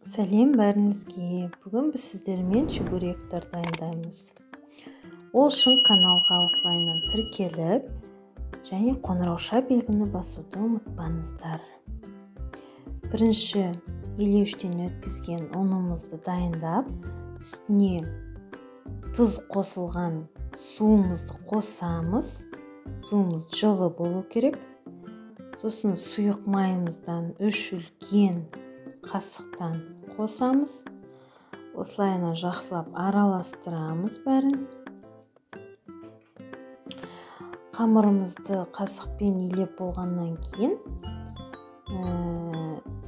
Сәлем бәріңізге. Бүгін біз сіздермен чебуректер дайындаймыз. Ол үшін каналға осылайынан тіркеліп және қоңырауша белгіні басуды ұмытпаңыздар. Бірінші елеуіштен өткізген ұнымызды дайындап, үстіне тұз қосылған суымызды қосамыз. Суымыз жылы болу керек. Сосын сұйық майымыздан 3 үлкен қасықтан қосамыз. Осылайынан жақсылап араластырамыз бәрін. Қамырымызды қасықпен илеп болғаннан кейін,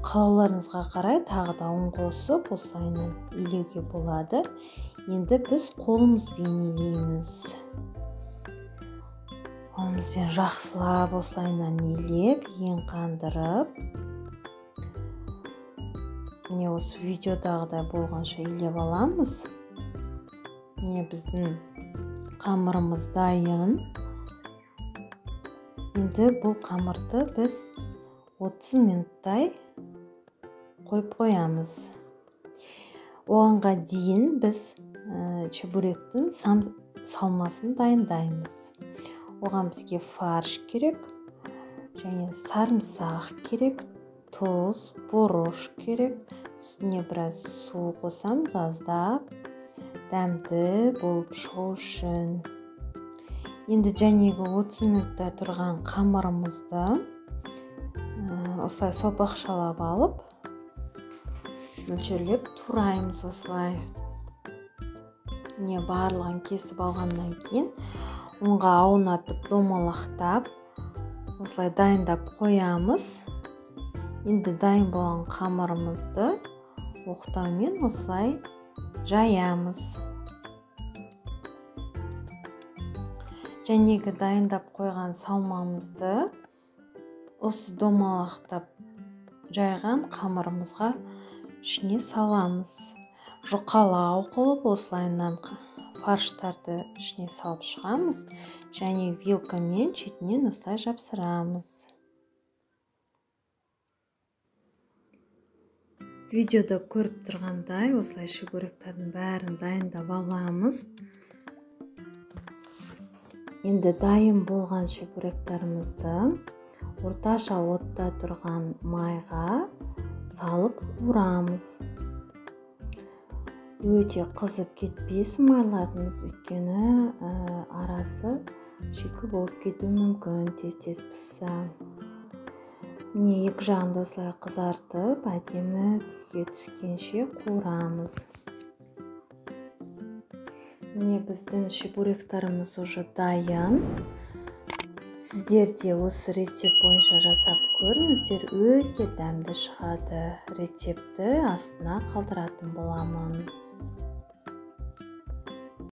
қалауларыңызға қарай тағы да ұн қосып осылайынан илеуге болады. Енді біз қолымызбен илейміз. Қолымызбен жақсылап осылайынан илеп, ең қандырып, міне осы видеодағыдай болғанша илеп аламыз. Міне біздің қамырымыз дайын. Енді бұл қамырды біз 30 минуттай қойып қоямыз. Оғанға дейін біз чебуректің салмасын дайындаймыз. Оған бізге фарш керек, және сарымсақ керек, тұз, бұрыш керек. Үстіне біраз су қосамыз, аздап, дәмді болып шығу үшін. Енді жәнегі 30 минуттай тұрған қамырымызды осылай сопақшалап алып, мөлшерлеп тураймыз осылай. Міне барлығын кесіп алғаннан кейін ұнға аунатып, домалақтап, осылай дайындап қоямыз. Енді дайын болған қамырымызды оқтаумен осылай жаямыз. Жәнегі дайындап қойған салмамызды осы домалақтап жайған қамырымызға ішіне саламыз. Жұқалау қылып осылайынан фарштарды ішіне салып шығамыз және вилкамен шетінен осылай жапсырамыз. Видеода көріп тұрғандай осылай чебуректердің бәрін дайындап аламыз. Енді дайын болған чебуректерімізді орташа отта тұрған майға салып қуырамыз. Өте қызып кетпесін майларымыз, өйткені арасы шикі болып кетуі мүмкін тез-тез піссе. Міне екі жағын да осылай қызартып, әдемі күйге түскенше қуырамыз. Міне біздің чебуректарымыз уже дайын. Сіздер де осы рецепт бойынша жасап көріңіздер, өте дәмді шығады. Рецептті астына қалдыратын боламын.